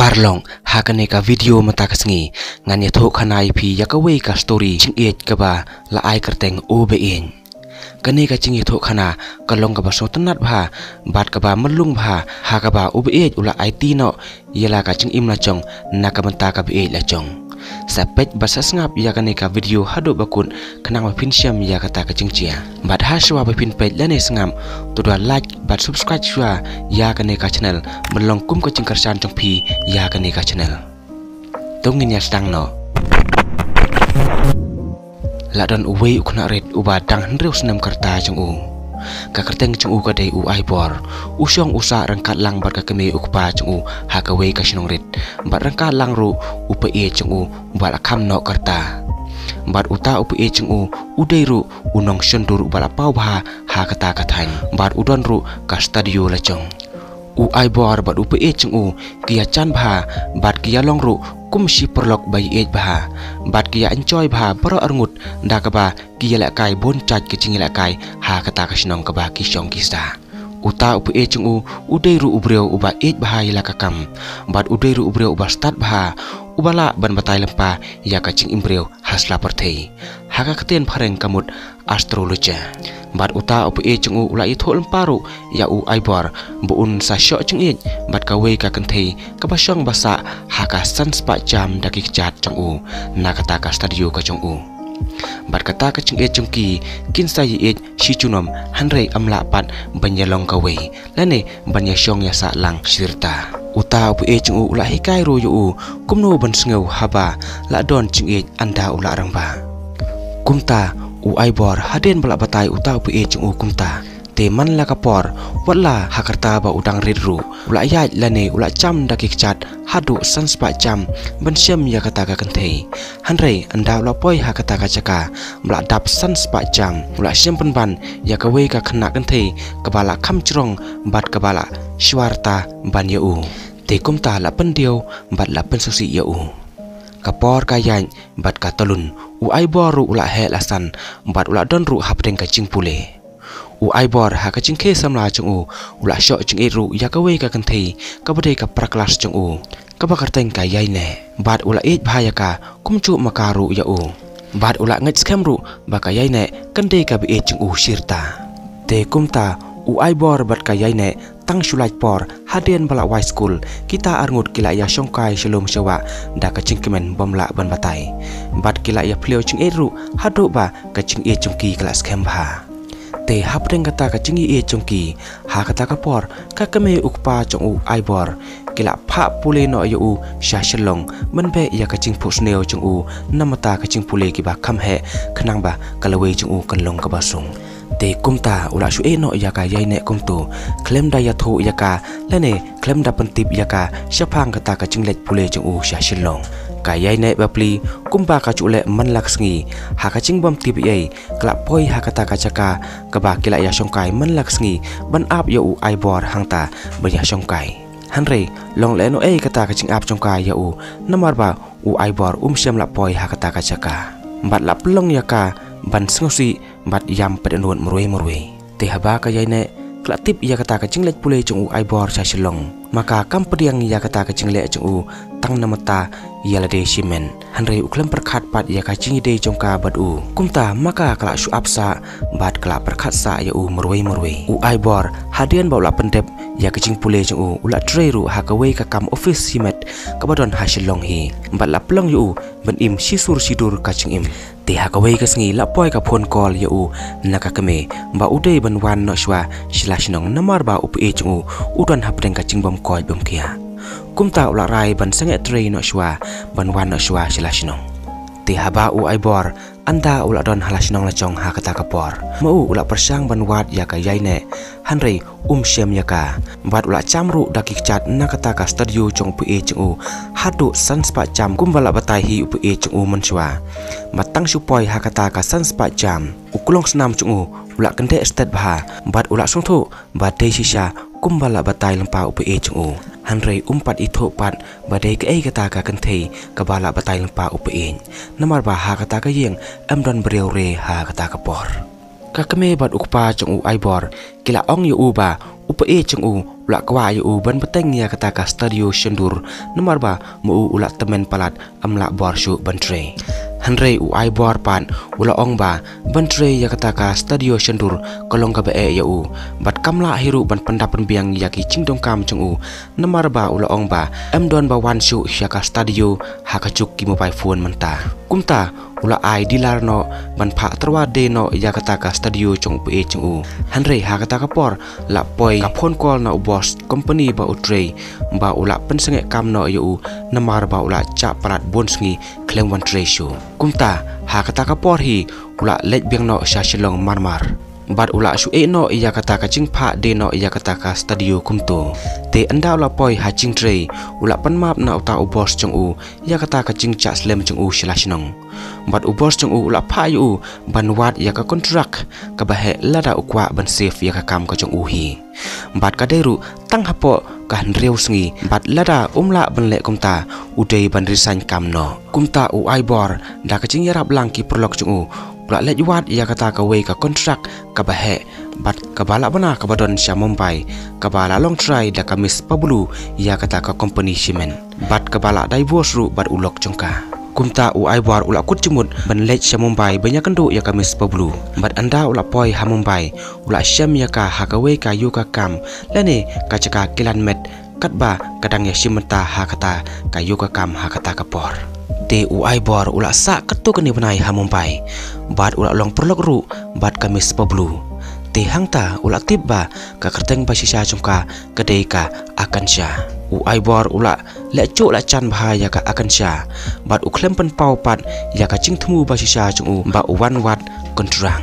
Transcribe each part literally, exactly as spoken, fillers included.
Arlong, ha kane ka video mynta ka sngi, ngan ïathuh khana ïa phi ïa kawei ka story jingïeit kaba la ai kyrteng U Baieit. Kane ka jingïathuh khana ka long kaba sngewtynnat bha bad kaba mylung bha, ha kaba U Baieit u la aiti noh ïa la ka jingim la jong na ka bynta ka baieit la jong. Sa peit bad sa sngap ïa kane ka video haduh ba kut khnang ba phin shem ïa kata ka jingjia. Bad ha shuwa ba phin peit lane sngap, to da like bad subscribe shuwa ïa kane ka channel ban long kum ka jingkyrshan jong phi ïa kane ka channel. To ngin ïa sdang noh. La don uwei u khynnah rit uba dang hynriew snem ka rta jong u. Ka kyrteng jong u ka dei u Aibor. U shong u sah ryngkat lang bad ka kmie u kpa jong u ha kawei ka shnong rit. Bad ryngkat lang ruh u paieit jong u uba la kham noh ka rta. Bad uta u paieit jong u u dei ruh u nongshondur uba la paw bha ha kata ka thaiñ. Bad u don ruh ka studio la jong. U Aibor bad u paieit jong u ki ïa jan bha bad ki ïa long ruh kum shi paralok ba ïeit bha bad ki ïa enjoy bha baroh arngut da kaba ki ïa lehkai bun jait ki jingïalehkai ha kata ka shnong kaba ki shong ki sah. Uta u paieit jong u u dei ruh u briew uba ïeit bha ïa la ka kam bad u dei ruh u briew uba stad bha, uba lah ban batai lypa ïa ka jingim briew ha sla pyrthei. Ha ka ktien phareng ka mut astrology. Bad uta u paieit jong u u la ïathuh lypa ruh ïa u Aibor ba un sa shoh jingïeit bad kawei ka kynthei kaba shong ba sah ha ka san spah jam da ki kjat jong u na kata ka studio ka jong u. Bad kata ka jingïeit jong ki, kin sa ïaieit shi junom, hynrei ym lah pat ban ïa long kawei lane ban ïa shong ïa sah lang shi rta. Uta u paieit jong u u la hikai ruh ïa u kumno ban sngew haba la don jingïeit ynda u la rangbah. Kumta u Aibor hadien ba la batai uta u paieit jong u kumta, te man la ka por, wat la ha ka rta ba u dang rit ruh, u la ïaid lane u la jam da ki kjat haduh san spah jam ban shem ïa kata ka kynthei. Hynrei ynda u la poi ha kata ka jaka ba la dap san spah jam, u la shem pynban ïa kawei ka khynnah kynthei kaba la kham jrong bad kaba la shuwa rta ban ïa u. Te kumta la pyndiaw bad la pynsngewsih ïa u. Ka por ka ïaid bad ka tyllun, u Aibor ruh u la heh la san bad u la don ruh hapdeng ka jingpule. U Aibor ha ka jingkhie samla jong u u la shoh jingïeit ruh ïa kawei ka kynthei kaba dei ka para klas jong u, kaba kyrteng ka Ïaineh. Bad u la ïeit bha ïa ka kumjuh ma ka ruh ïa u. Bad u la ngeit skhem ruh ba ka Ïaineh kan dei ka baieit jong u shi rta. Te kumta u Aibor bad ka Ïaineh tang shu lait por hadien ba la wai skul, kita arngut ki la ïa shongkai sha lum sha wah da ka jingkmen bym lah ban batai. Bad ki la ïa phliew jingïeit ruh haduh ba ka jingïeit jong ki ka la skhem bha. Te hapdeng kata ka jingïeit jong ki, ha kata ka por ka kmie u kpa jong u Aibor ki la phah pule noh ïa u sha Shillong ban beh ïa ka jingphuhsniew jong u namar ta ka jingpule kiba kham heh, khnang ba ka lawei jong u kan long kaba sung. Te kumta u la shu ïeh noh ïa ka Ïaineh kumta, khlem da ïathuh ïa ka lane khlem da pyntip ïa ka shaphang kata ka jingleit pule jong u sha Shillong. Ka Ïaineh bapli, kumba ka ju leh man la ka sngi, ha ka jingbym tip ei ei, ka la poi ha kata ka jaka kaba ki la ïa shongkai man la ka sngi ban ap ïa u Aibor hangta ban ïa shongkai. Hynrei long lehnohei kata ka jingap jong ka ïa u, namar ba u Aibor um shym la poi ha kata ka jaka. Bad la pynlong ïa ka ban sngewsih bad ïam peit nud marwei marwei. Te haba ka Ïaineh ka la tip ïa kata ka jingleit pule jong u Aibor sha Shillong, ma ka kam pdiang ïa kata ka jingleh jong u tang namar ta ïa lade shimet. Hynrei u khlem pyrkhat pat ïa ka jingïadei jong ka bad u. Kumta ma ka ka la shu ap sah bad ka la pyrkhat sah ïa u marwei marwei. U Aibor hadien ba u la pyndep ïa ka jingpule jong u, u la trei ruh ha kawei ka kam office shimet kaba don ha Shillong hi. Bad la pynlong ïa u ban im shisur shidur ka jingim. Te ha kawei ka sngi la poi ka phone call ïa u na ka kmie ba u dei ban wan noh shuwa sha la shnong namar ba u paieit jong u u don hapdeng ka jingbym koit bym khiah. Kumta u la rai ban sangeh trei noh shuwa ban wan noh shuwa sha la shnong. Te haba u Aibor ynda u la don ha la shnong la jong ha kata ka por, ma u u la pyrshang ban wad ïa ka Ïaineh, hynrei um shem ïa ka. Bad u la jam ruh da ki kjat na kata ka studio jong u paieit jong u haduh san spah jam kumba la batai hi u paieit jong u mynshuwa. Bad tang shu poi ha kata ka san spah jam, u klong snam jong u u la kyndeh stet bha bad u la sngewthuh ba dei shisha kumba la batai lypa u paieit jong u. Hynrei um pat ithuh pat ba dei kaei kata ka kynthei kaba la batai lypa u paieit, namar ba ha kata ka ïing em don briew re ha kata ka por. Ka kmie bad u kpa jong u Aibor ki la ong ïa u ba u pyrshah jong u u la kwah ïa u ban bteng ïa kata ka studio shyndur, namar ba ma u u la tymmen palat, ym lah bor shuh ban trei. Hynrei u Aibor pat u la ong ba ban trei ïa kata ka studio shyndur ka long kaba eh ïa u, bad kam lah hi ruh ban pyndap pynbiang ïa ki jingdonkam jong u, namar ba u la ong ba ym don ba wan shuh sha ka studio ha ka juk ki mobile phone mynta. Kumta u la ai dealer noh ban phah tyrwa die noh ïa kata ka studio jong u pyrshah jong u. Hynrei ha kata ka por la poi ka phone call na u boss company ba u trei, ba u la pynsangeh kam noh ïa u, namar ba u la jah palat bun sngi khlem wan trei shuh. Kumta ha kata ka por hi u la leit biang noh sha Shillong marmar, bad u la shu ïeh noh ïa kata ka jingphah die noh ïa kata ka studio kumto. Te ynda u la poi ha jingtrei, u la pynmap na uta u boss jong u ïa kata ka jingjah slem jong u sha la shnong. Bad u boss jong u u la phah ïa u ban wad ïa ka kontrak kaba heh lada u kwah ban save ïa ka kam ka jong u hi. Bad ka dei ruh tang hapoh ka hynriew sngi, bad lada um lah ban leh kumta, u dei ban resign kam noh. Kumta u Aibor, da ka jingïarap lang ki paralok jong u, u la leit wad ïa kata kawei ka kontrak kaba heh, bad kaba la bna kaba don sha Mumbai, kaba la long trai da ka Miss Pablu ïa kata ka company cement, bad kaba la divorce ruh bad u lok jong ka. Kumta u Aibor u la kut jingmut ban leit sha Mumbai ban ïakynduh ïa ka Miss Pablu. Bad ynda u la poi ha Mumbai, u la shem ïa ka ha kawei ka yoga camp, lane ka jaka kilan met, katba ka dang ïashim bynta ha kata ka yoga camp ha kata ka por. Te u Aibor u la sah katto katne bnai ha Mumbai, bad u la long paralok ruh bad ka Miss Pablu. Te hangta u la tip ba ka kyrteng ba shisha jong ka ka dei ka Akansha. U Aibor u la leh juh la jan bha ïa ka Akansha, bad u khlem pynpaw pat ïa ka jingthmu ba shisha jong u ba u wan wad kontrak.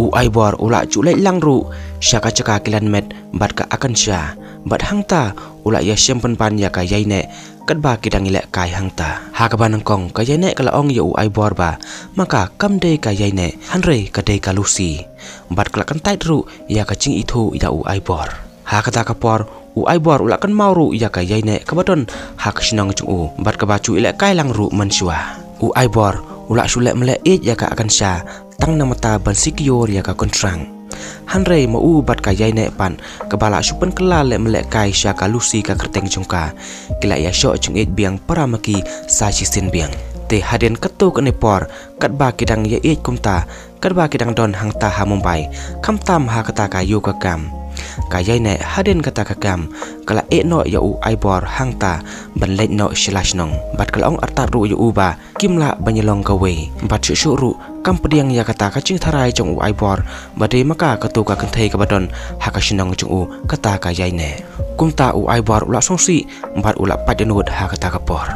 U Aibor u la ju leit lang ruh sha ka jaka kilan met bad ka Akansha, bad hangta u la ïashem pynban ïa ka ïaineh katba ki dang ïalehkai hangta. Ha kaba nyngkong ka ïaineh ka la ong ïa u Aibor ba ma ka kam dei ka ïaineh, hynrei ka dei ka Lucy. Bad ka la kyntait ruh ïa ka jingithuh ïa u Aibor. Ha kata ka por u Aibor u la kynmaw ruh ïa ka ïaineh kaba don ha ka shnong jong u, bad kaba ju ïalehkai lang ruh mynshuwa. U Aibor u la shu leh mleh ïeit ïa ka Akansha tang namar ban secure ïa ka kontrak. Hynrei ma u bad ka ïaineh pat, kaba la shu pynkylla leh mlehkai sha ka Lucy ka kyrteng jong ka, ki la ïashoh jingïeit biang para ma ki sa shisien biang. Te hadien katto katne por, katba ki dang ïaieit kumta, katba ki dang don hangta ha Mumbai, khamtam ha kata ka yoga camp, ka ïaineh hadien kata ka camp ka la ïeh noh ïa u Aibor hangta ban leit noh sha la shnong, bad ka la ong artat ruh ïa u ba kim lah ban ïalong kawei. Bad shuh shuh ruh kam pdiang ïa kata ka jingtharai jong u Aibor ba dei ma ka katto ka kynthei kaba don ha ka shnong jong u kata ka ïaineh. Kumta u Aibor u la sngewsih bad u la pait dohnud ha kata ka por.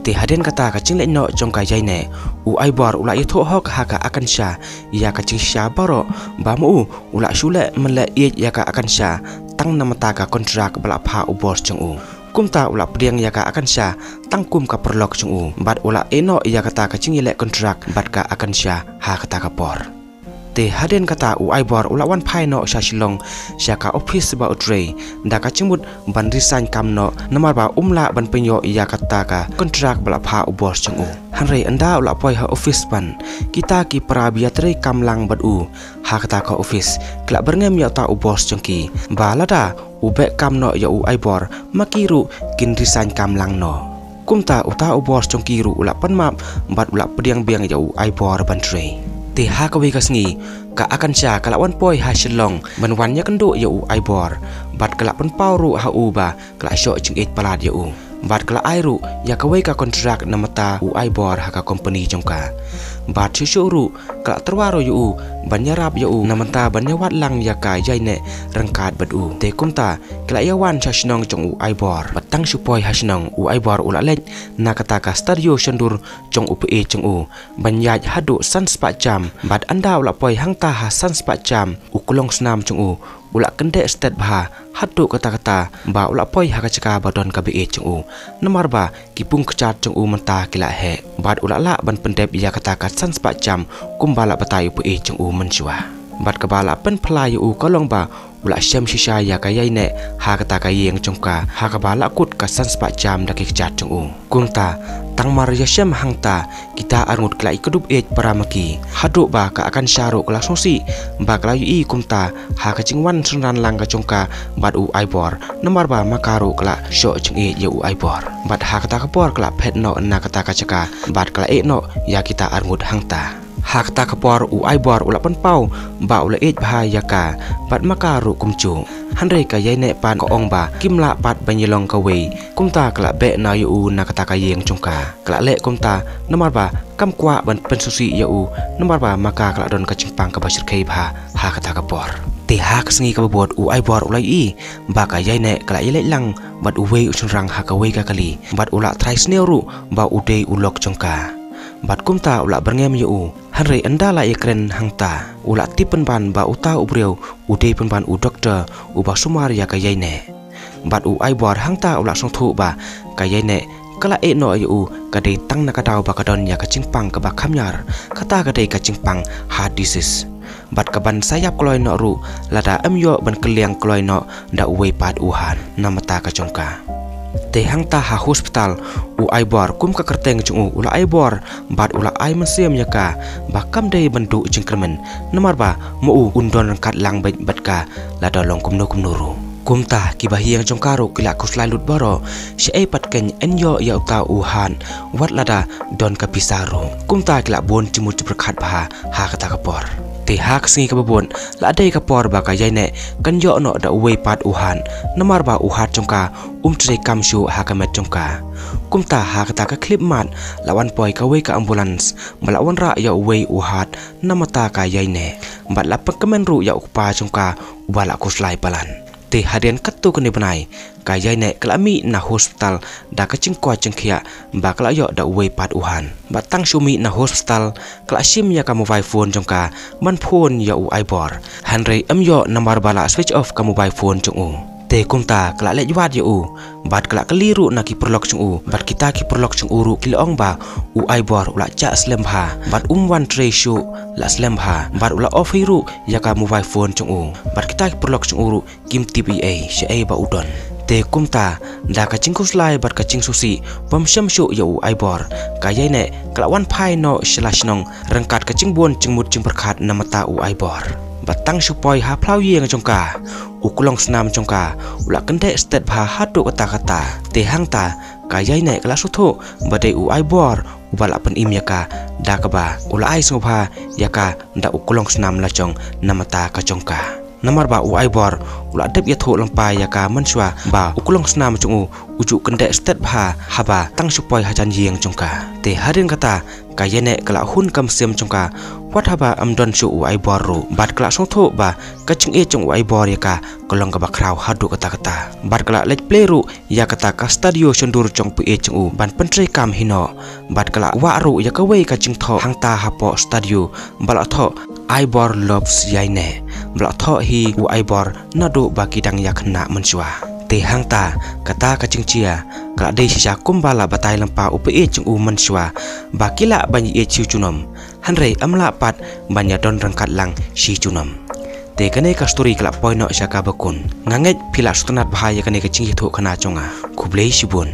Te hadien kata ka jingleit noh jong ka ïaineh, u Aibor u la ïathuh hok ha ka Akansha ïa ka jingshisha baroh, ba ma u u la shu leh mleh ïeit ïa ka Akansha tang namar ka kontrak ba la phah u boss jong u. Kumta u la pdiang ïa ka Akansha tang kum ka paralok jong u, bad u la ïeh noh ïa kata ka jingïaleh kontrak bad ka Akansha ha kata ka por. Te hadien kata u Aibor u la wan phai noh sha Shillong, sha ka office ba u trei, da ka jingmut ban resign kam noh, namar ba um lah ban pynïoh ïa kata ka kontrak ba la phah u boss jong u. Hynrei ynda u la poi ha office pat, kita ki para ba ïatrei kam lang bad u ha kata ka office ki la byrngem ïa uta u boss jong ki ba lada u beh kam noh ïa u Aibor, ma ki ruh kin resign kam lang noh. Kumta uta u boss jong ki ruh u la pynmap bad u la pdiang biang ïa u Aibor ban trei. Te ha kawei ka sngi ka Akansha ka la wan poi ha Shillong ban wan ïakynduh ïa u Aibor, bad ka la pynpaw ruh ha u ba ka la shoh jingïeit palat ïa u, bad ka la ai ruh ïa kawei ka kontrak namar u Aibor ha ka kompani jong ka. Bad shuh shuh ruh ka la tyrwa ruh ïa u ban ïarap ïa u namar ban ïawad lang ïa ka ïaineh ryngkat bad u. Te kumta ki la ïawan sha shnong jong u Aibor. Bad tang shu poi ha shnong, u Aibor u la leit na kata ka studio shyndur jong u pyrshah jong u ban ïaid haduh san spah jam. Bad ynda u la poi hangta ha san spah jam, u klong snam jong u u la kyndeh stet bha haduh katta katta ba u la poi ha ka jaka ba don ka baieit jong u, namar ba ki pung kjat jong u mynta ki la heh. Bad u la lah ban pyndep ïa kata ka san spah jam kumba la batai u paieit jong u mynshuwa. Bad kaba la pynphylla ïa u ka long ba u la shem shisha ïa ka Ïaineh ha kata ka ïing jong ka, ha kaba la kut ka san spah jam da ki kjat jong u. Kumta, tang mar ïashem hangta, kita arngut ki la ïakdup ïeit para ma ki. Haduh ba ka Akansha ruh ka la sngewsih ba ka la ïohi kumta ha ka jingwan synran lang ka jong ka bad u Aibor, namar ba ma ka ruh ka la shoh jingïeit ïa u Aibor. Bad ha kata ka por ka la phet noh na kata ka jaka bad ka la ïeh noh ïa kita arngut hangta. Ha kata ka por u Aibor u la pynpaw ba u la ïeit bha ïa ka, bad ma ka ruh kumjuh. Hynrei ka Ïaineh pat ka ong ba kim lah pat ban ïalong kawei, kumta ka la beh noh ïa u na kata ka ïing jong ka. Ka la leh kumta namar ba kam kwah ban pynsngewsih ïa u, namar ba ma ka ka la don ka jingpang kaba shyrkhei bha ha kata ka por. Te ha ka sngi kaba bud u Aibor u la ïohi ba ka Ïaineh ka la ïaleit lang bad uwei u shynrang ha kawei ka kali, bad u la trai sniew ruh ba u dei u lok jong ka. Bad kumta u la byrngem ïa u. Hynrei ynda la ïakren hangta, u la tip pynban ba uta u briew u dei pynban u doktor uba sumar ïa ka Ïaineh. Bad u Aibor hangta u la sngewthuh ba ka Ïaineh ka la ïeh noh ïa u ka dei tang na ka daw ba ka don ïa ka jingpang kaba kham ïar, kata ka dei ka jingpang heart disease. Bad ka ban sa ïap kloi noh ruh lada ym ïoh ban kylliang kloi noh da uwei pat u hat namar ta ka jong ka. Te hangta ha hospital, u Aibor kum ka kyrteng jong u u la ai bor bad u la ai mynsiem ïa ka ba kam dei ban duh jingkyrmen, namar ba ma u un don ryngkat lang bad ka lada long kumno kumno ruh. Kumta kiba ha ïing jong ka ruh ki la khuslai lut baroh, shaei pat kein yn ïoh ïa uta u hat wat lada don ka pisa ruh. Kumta ki la bun jingmut jingpyrkhat bha ha kata ka por. Te ha ka sngi kaba bud la dei ka por ba ka Ïaineh kan ïoh noh da uwei pat u hat, namar ba u hat jong ka um trei kam shuh ha ka met jong ka. Kumta ha kata ka khyllipmat la wan poi kawei ka ambulance ba la wanrah ïa uwei u hat namar ta ka Ïaineh, bad la pynkmen ruh ïa u kpa jong ka uba la khuslai palat. Te hadien katto katne bnai ka Ïaineh ka la mih na hospital da ka jingkwah jingkhiah ba ka la ïoh da uwei pat u hat. Bad tang shu mih na hospital ka la shim ïa ka mobile phone jong ka ban phone ïa u Aibor. Hynrei ym ïoh namar ba la switch off ka mobile phone jong u. Te kumta ka la leit wad ïa u bad ka la kylli ruh na ki paralok jong u, bad kita ki paralok jong u ruh ki la ong ba u Aibor u la jah slem bha bad um wan trei shuh la slem bha, bad u la off hi ruh ïa ka mobile phone jong u. Bad kita ki paralok jong u ruh kim tip ei ei shaei ba u don. Te kumta da ka jingkhuslai bad ka jingsngewsih bym shem shuh ïa u Aibor, ka Ïaineh ka la wan phai noh sha la shnong ryngkat ka jingbun jingmut jingpyrkhat namar ta u Aibor. Bad tang shu poi ha phlaw ïing jong ka, u klongsnam jong ka u la kyndeh stet bha haduh katta katta. Te hangta ka Ïaineh ka la sngewthuh ba dei u Aibor uba la pynim ïa ka, da kaba u la ai sngewbha ïa ka da u klongsnam la jong namar ta ka jong ka. Namar ba u Aibor u la dep ïathuh lypa ïa ka mynshuwa ba u klongsnam jong u u ju kyndeh stet bha haba tang shu poi hajan ïing jong ka. Te hadien kata ka Ïaineh ka la hun ka mynsiem jong ka wat haba ym don shuh u Aibor ruh, bad ka la sngewthuh ba ka jingïeit jong u Aibor ïa ka ka long kaba khraw haduh katta katta. Bad ka la leit plie ruh ïa kata ka studio shondur jong u phi jong u ban pyntreikam hi noh. Bad ka la wah ruh ïa kawei ka jingthoh hangta hapoh studio ba la thoh Aibor Loves Ïaineh, ba la thoh hi u Aibor naduh ba ki dang ïakhynnah mynshuwa. Te hangta kata ka jingjia ka la dei shisha kumba la batai lypa u phi jong u mynshuwa ba ki lah ban ïeit shi junom, hynrei ym lah pat ban ïadon ryngkat lang shi junom. Te kane ka story ka la poi noh sha kaba kut. Nga ngeit phi la sngewtynnat bha ïa kane ka jingïathuhkhana jong nga. Khublei shibun.